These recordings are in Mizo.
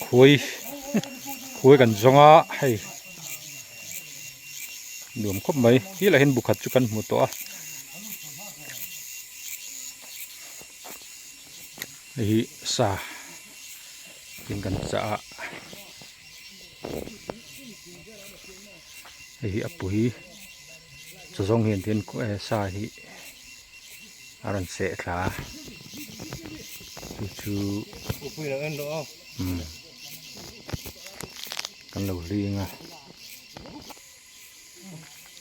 Khuai khuai kan zawng a hei nuam khawp mai khi lah hian bu khat chu kan hmu tawh a hei hi sa tin kan chah a hei hi a pui chaw zawng hian tin sa hi a rawn seh thla a chu chu umm kan lo hling a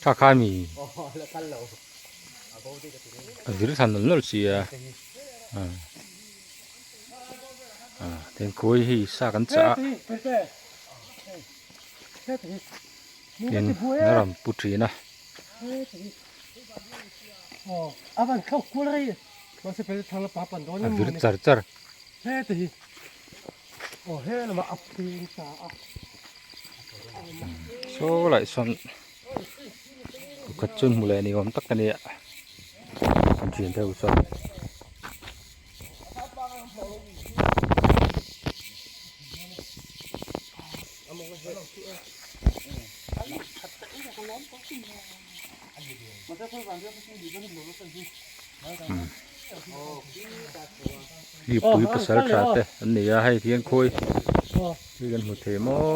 kha kha mi a vir thla nawlh nawlh si a ah tin khawi hei sa kan chah a tin a rawn pu thin a. A vir char char. Saw lai sawn pakhat chu hmu leh ni awm tak a ni a an thian deuh chuan. Hi pui pasal tha te an ni a hei hian khawi hi kan hmu thei maw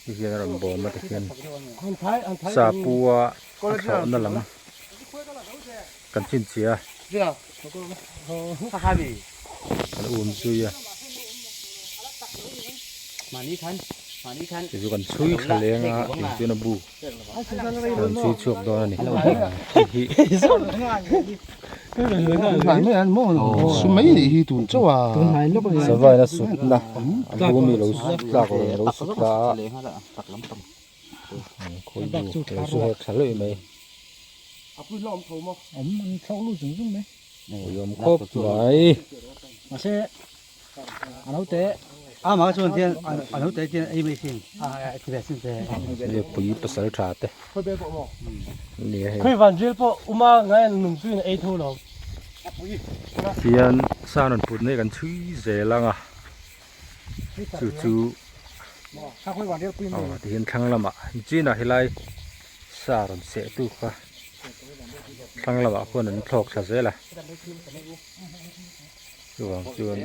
ti hian a rawn bawm a tikhian sa pu a a thlawhna lam kan chhinchhiah a kan um zui a tichu kan chhui thla leng a tih chuan a bu kan chhui chhuak dawn a ni hei hi savain a sutna a bu ami lo tlak lo lo sut thla a khawi bu lo su hek thla luih mai ui awm khawp mai. Pui pasal tha te ni a hei hian sa rawn put na hi kan chhui zel ang a chu chu aw tihian thlang lamah chinah helai sa rawn seh tu kha thlang lamah khuan an thlawk thla zel a. Chuvang chuan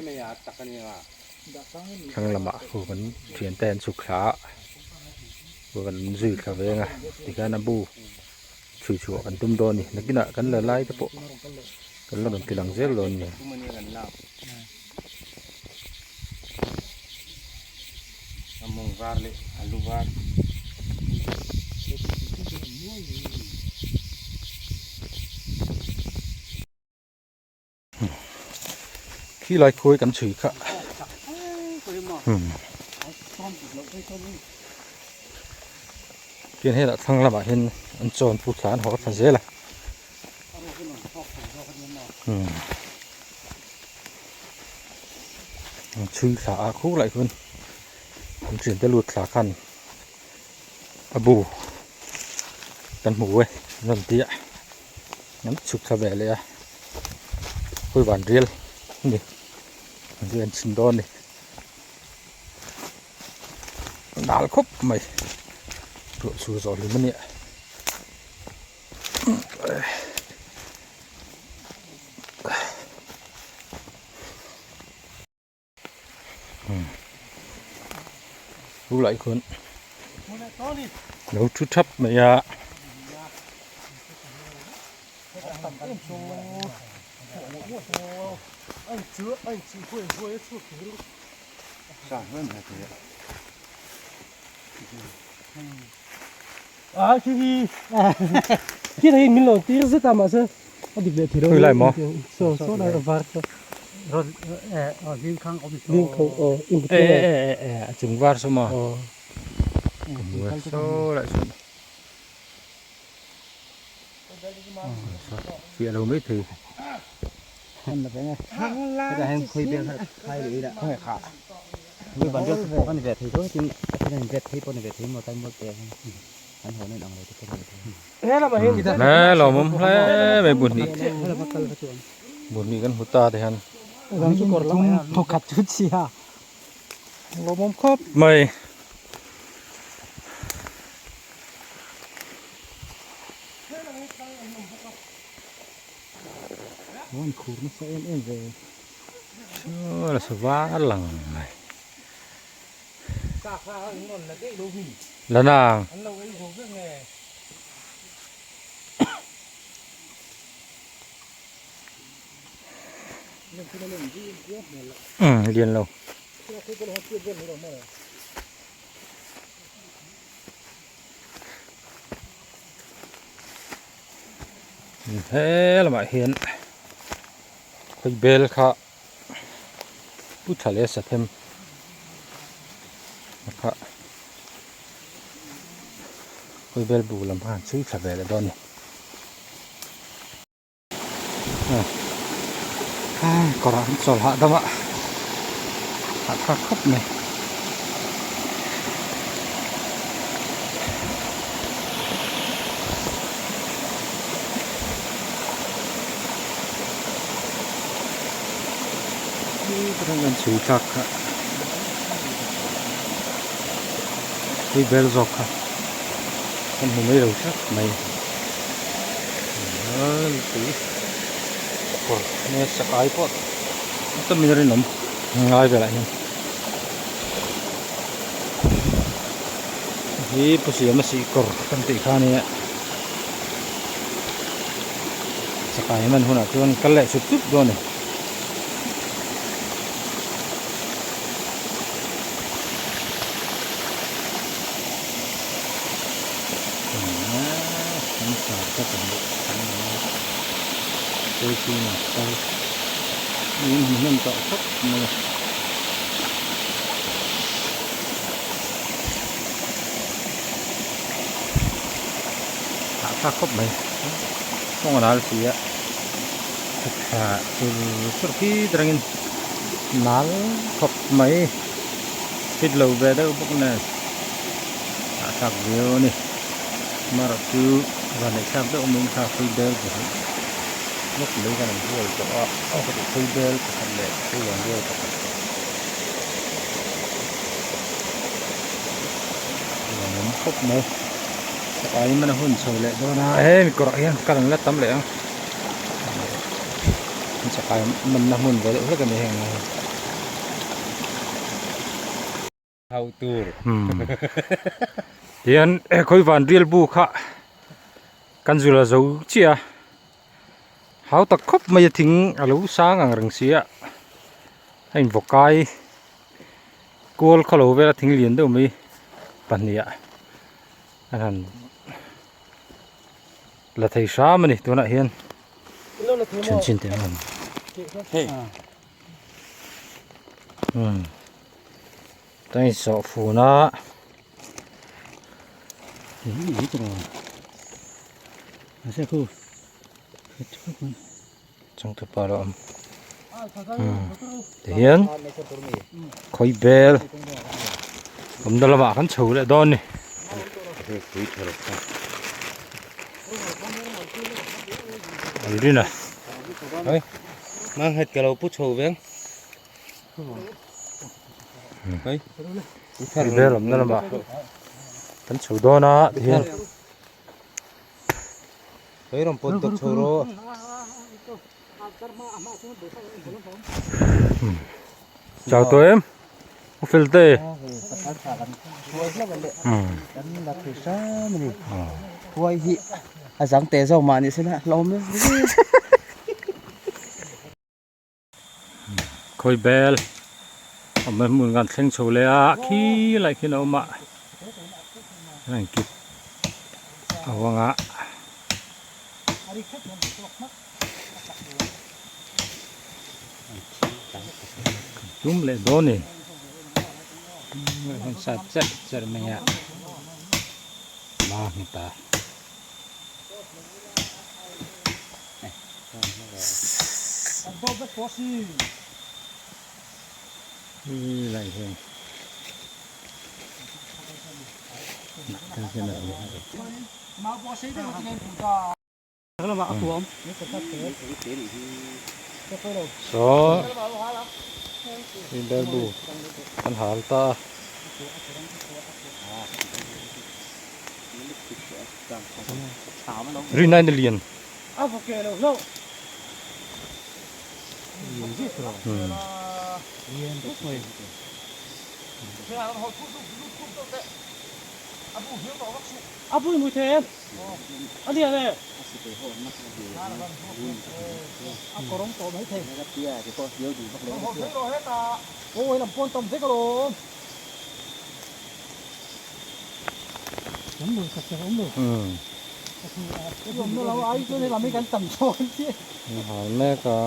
thlang lamah khu kan thian te an chhuk thla a khu kan zui thla veng a tikhian a bu chhui chhuah kan tum dawn a ni nakinah kan la lai te pawh kan la rawn ti lang zel dawn a ni. Khi lai khawi kan chhui kha tian helah thlang lamah hian an chawn pu thla an haw thla zel a an chhui thla a khur lai khuan an thian te lut thla khan a bu kan hmu e an rawn ti a. An chhuk thla ve leh a khawi van rial a ni an chu en chhin dawn a ni dal khawp mai ruah chhur zawh hlim a nia Chu lai khuan lo thu thap mai a. Khawi lai maw? E e e e a chung var saw maw? Ka hmu e saw lai sawn fiah lo mai thei. He lawmawm hle mai bu hnih bu hnih kan hmu ta te hian lawmawm khawp mai. Saw la sava lang mai. La nang. Umm lian lo. He lamah hian khawi bel kha Pu tha leh sathem a kha khawi bel bu lam khan chhui thla ve leh dawn a ni a kawrah an chawl hahdam a hahthlak khawp mai. An chhui thlak kha tui bel zawk kha kan hmu mai lo tlat mai tui kawr nge sak ai pawh tamin a rinawm ngai velah hian hi pu siama sih kawr kan tih kha ania chakai man hunah chuan kal leh sup sup dawn a ni. Hahthlak khawp mai kawng a nal si a chhuk thla chur chur khi atangin nal khawp mai fit lo ve deuh bawk nen hahthlak viau a ni amaherawh chu van neih thlak deuh awmin kha khawi bel pahnih lawk mai khan an hual tawh a aw ka tih khawi bel pakhat leh khawi lian rual pakhat Nuam khawp mai ai man a hun chho leh dawn a he mi kawrah hian kal an la tam leh ang chakai manna hmun ve deuh hlek a ni heng lai hi. Hauh tur. Tihian khawi van rial bu kha kan zul a zo chiah a hau tak khawp mai a thing a lo sang ang reng si a a invaw kai kual khaw lo vel a thing lian deuh mai pahnih ah an han la thei hram a ni tunah hian chhin chhin teh ang umm ta in sawh fun a changtupa lo awm tihian khawi bel awmna lamah kan chho leh dawn a ni. Alrina Mang het ka lo pu chho veng. Khawi bel awmna lamah kan chho dawn a tihian. Hei rawn pawt dawk chho rawh. Chau tawh em? U fel te. Huai hi a zang teh zawk mah ni sela hlauhawm Khawi bel awm na hmun kan thleng chho leh a khi lai khian a awm a a inkip a huang a. Tum leh dawn ni hmun sat cherh cherh mai a hma ta. Hi lai hian. Saw bel bu an hal ta a. Rin ain a lian. Hal mek a.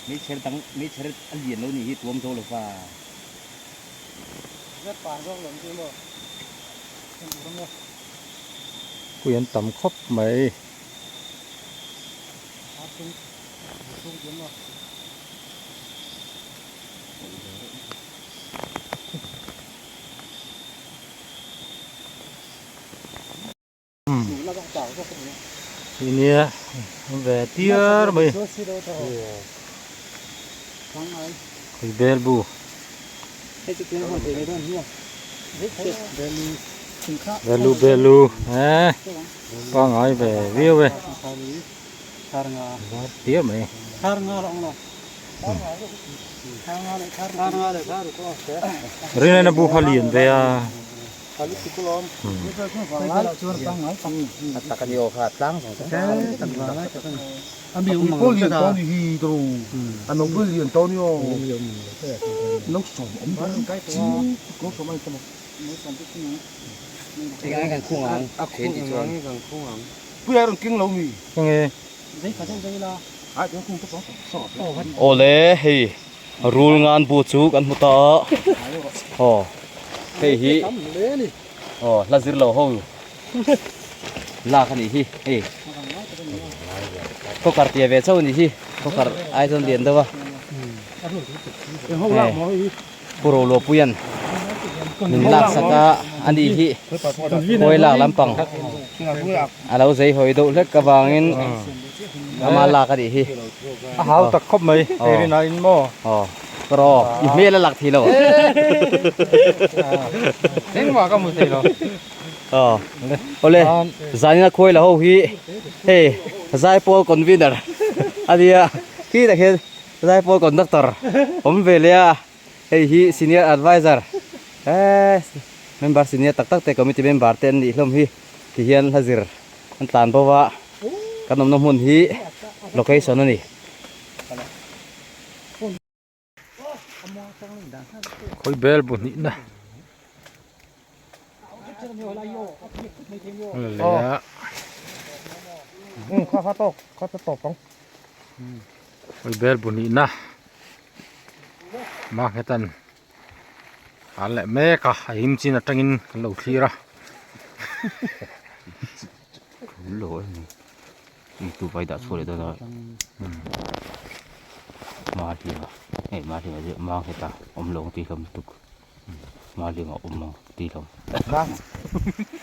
Meichher dang meichher a lian lo nih hi tuam zo lo va. Pui an tam khawp mai. Nia ve tiar mai khawi bel bu belu belu eh pangai ve viau e var tiar mai. Rinai na bu kha lian ve a. Awle hei rul ngan bu chu kan hmu ta a aw hei hi aw hla zir lo ho lak a nih hi hei khawkar tia ve chauh a nih hi khawkar ai chuan lian deuh a hei pu Roluapuia'n min lak sak a a nih hi khawi lak lampang a lo zei hawi deuh hlek avangin ama lak a nih hi. A hau tak khawp mai hei rinah in maw? Aw ka rawh i hmel a lak thei lo. Engmah ka hmu thei lo. Aw awle zanin a khawi la ho hi hei zaipawl convener a nia khi tak hian zaipawl conductor awm ve leh a hei hi senior adviser eee member senior tak tak te committee member te an nih hlawm hi ti hian hla zir an tlan bo a kan awmna hmun hi location a ni. Khawi bel bu hnih na leh a khawi bel bu hnih na market an an leh mek a a him chin atangin kan lo thlir a. Youtube a i dah chhuah leh dawn a Mahlima hei Mahlima chu Mangheta awm lo ang tih hlawm lutuk Mahlima awm ang tih hlawm.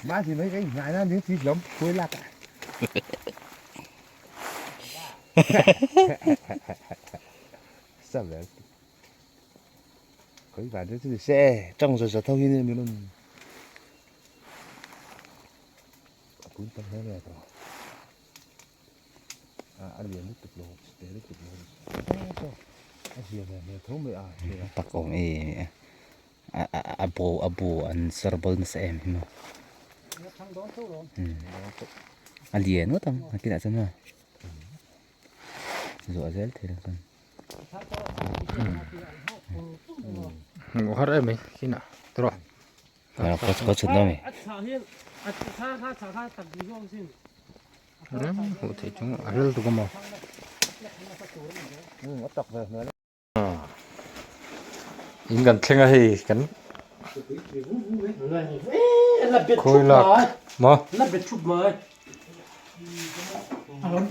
Mahlima hi ka inhnai na ning tih hlawm khuai lak ah. Savel. Khawi van chu ni se tang za za tho hi ni min rawn A pui tam hle mai a tawh a a lian lutuk lo te lutuk lo a zia ve hmel tho mai a tak awm e a a bo a bu an sar bal nasa em hi maw a lian ngawt ang a kinah chuan maw zuah zel thei ang chuan. Hmuh har em mai kinah tawh. Ka chhut dawn mi. Hmuh theih chu a rel tuk a maw. In kan thleng a hei kan. Khawi lak maw? Rawn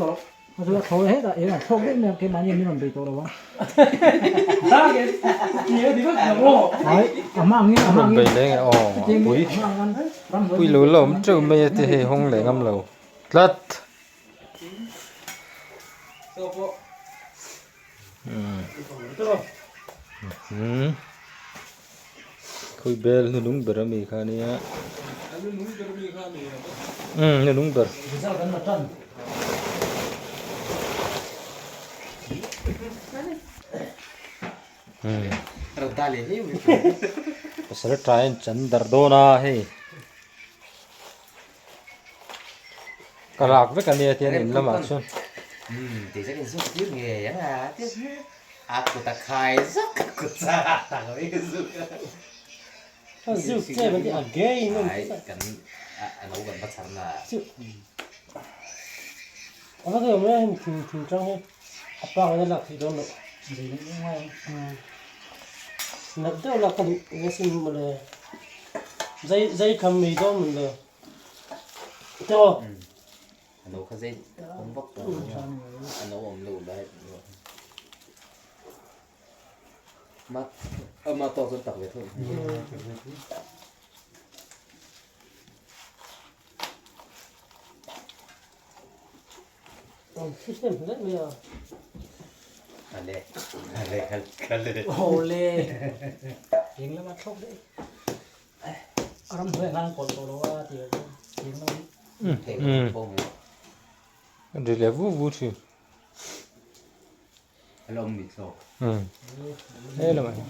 bei leh nge aw a pui pui lo la awm teuh mai a ti hei hawng leh ngam lo tlat. Khawi bel hnunung ber ami kha ania umm hnunung ber. Pasal ṭain chan dar dawn a hei. Ka lak vek a nia tian in lamah chuan. Umm tih chuan in zuk tir ngei ang a ti a kut a khai zuk a kut chak a tak mai ka zuk a. A zuk che ban tih a gay in awm Ai kan a lo kan va chhar na. A va thei awm e hemi thing thing tang hi a pa ngei a lak theih dawn loh. Nat deuh lak ka duh eng asin mawle. Zai zai tham mai dawn mawn le. Teh aw. A no kha zai awm vak tawh lo nia. A no awm loh lai. Ma ama tawk chuan tak ve thung. Awm system hle mai a. Ale ale kale. Awle. Eng lama thlawk daih. A ram hnuaiah khan an kawlh tawh lo a tih ah chuan eng lam Umm ri leh vu vu thin. A la awm mit thlawk. Umm he lamah hian.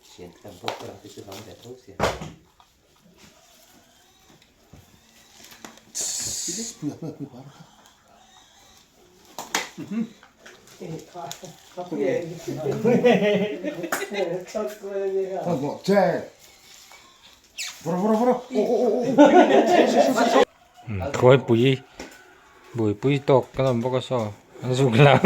Sian kan bawk ka ti chu lam ve tho sia. Khuaipui buaipui tawk kan awm bawk a saw an zuk lang.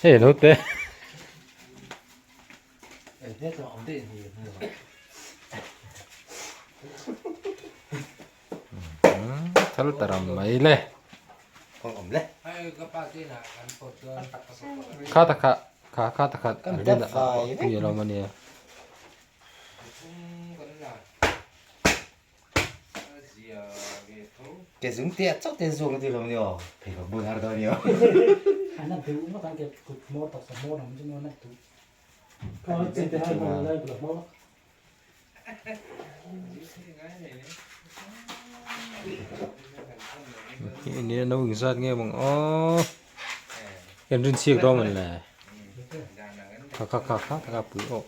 Hei lo te. Thal taram mai le. Kha ta kha kha kha ta kha pui a lo awm a nia. Ke zung te chauh te zuang ti lo ni aw pheikhawk bun har dawn ni aw. Hi ni no ing zat nge bang aw kan rin chiak dawn man le kha kha kha kha taka pui aw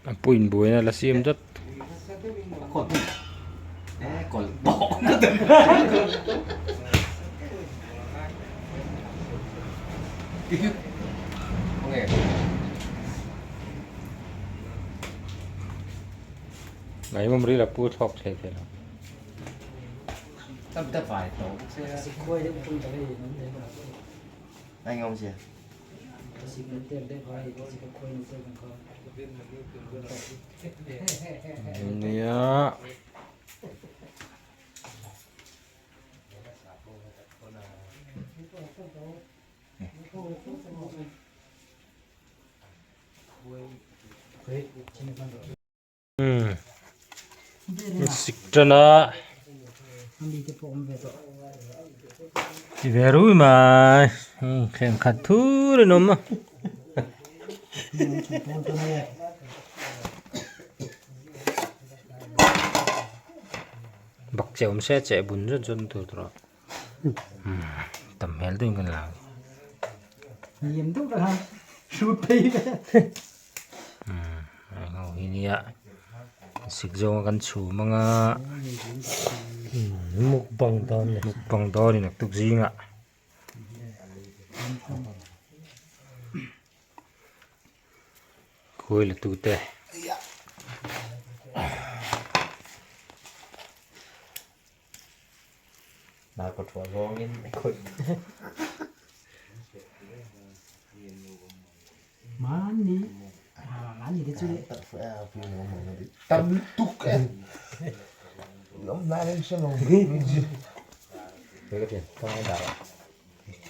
A pu inbuai na la siam zat. Ngaimawm ril a pu thlawk thei thei lo. Anh ông gì? Nia. Sik tan a ti ve rui mai thleng khat thur in awm a. Bak che awm se cheh bun zet zet tur tur a tam hmel deuhin kan la ang. Hniam deuh la khan hrut phei ve. Heng ho hi nia sik zawnga kan chhum anga mukbang dawn ni mukbang dawn in naktuk zingah. Khawi la tute.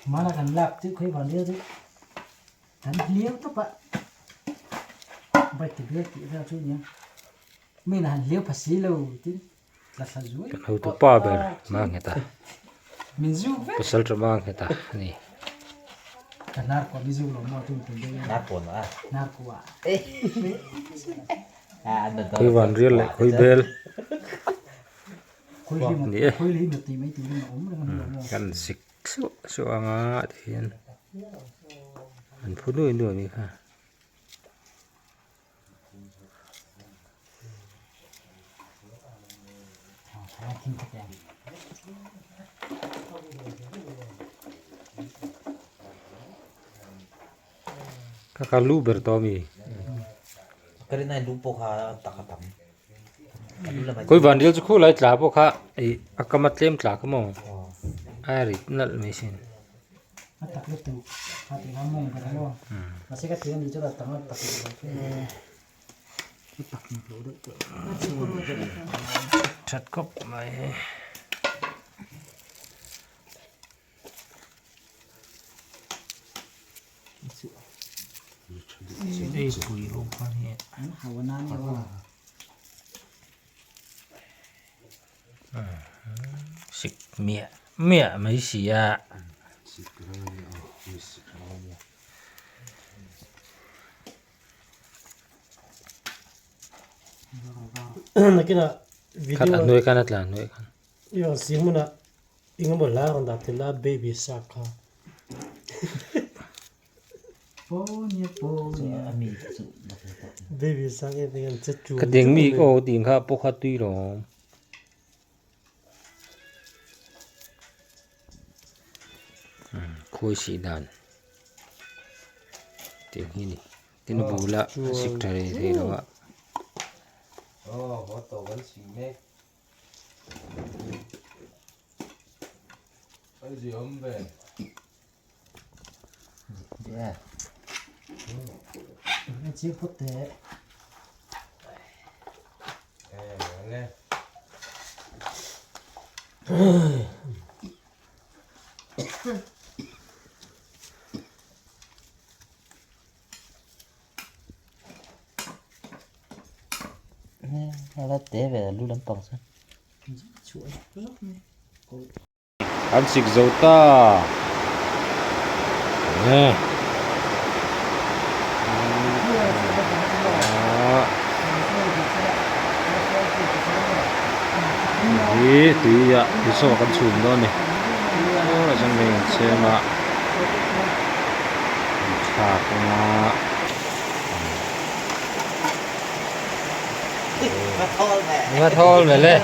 Mana kan lak chu khawi van riau chu kan hliau tawp a bike ti vel tih vel chu nia mi na han hliau pha si lo tin tla thla zuai Kan hotu pa ber ma nghet a min zu vek pasal tha ma nghet a ani. Ka hnar kuah mi zu lo maw tum tum deuh Hnar kuah a hnar kuah Khawi van rial leh khawi bel ni e kan sik suah suah anga tihian an phu nuai nuai mai kha. Kha kha lu ber tawh ami. Khawi van ril chu khu lai tla pawh kha ih a kam a tlem tla kha maw a rit nalh mai sin. That khawp mai. Sik miah miah mai si a. Khat a hnuai khan a tla hnuai khan. Engemaw hla rawn dah tel a baby shark kha. Baby shark em em che chu. Ka ding mi aw ding kha pawh kha tui lo. Khawi sih dan tih hi ni tin a bula sik tha rei thei lo a. An sik zo ta nge hi tui ah tui saw kan chhum dawn a ni aw chuan mei an chhem a. Thlak anga nga thawl mel e.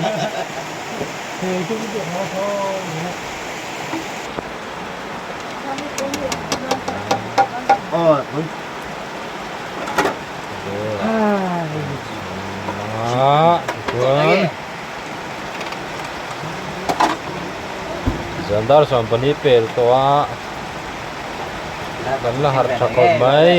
Chuan zandar 12 pel tawh a. Kan la harh tha khawp mai.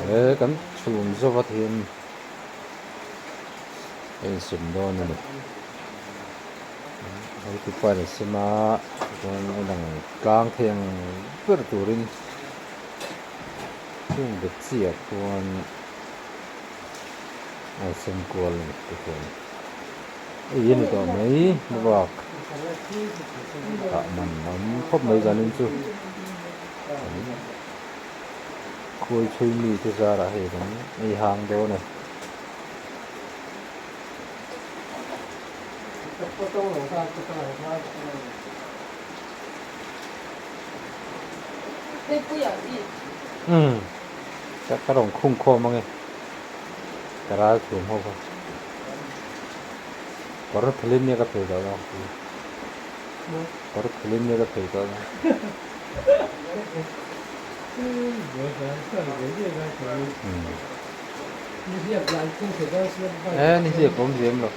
He kan chhum zawk a thiam a insem dawn a ni. Hotupa in a sem a chuan a lang tlang thei ang ber turin chung bet chiah khuan a sem kual a ni tikhian hei a ni tawh mai hmabak tah man awm khawp mai zanin chu. Khuai chhui mi te zarah hei kan ei hang dawn a. Umm ka rawn khung khawm ange ka ral thiam ho kha kawr phelin nia ka phei tawh lo kawr phelin nia ka phei tawh lo. E ni hliap awm zem lo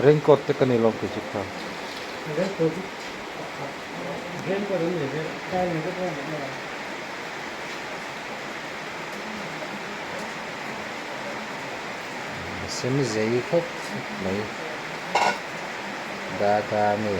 raincoat te ka nei lawm kei chu kha. Sem zei khawp mai dada nge.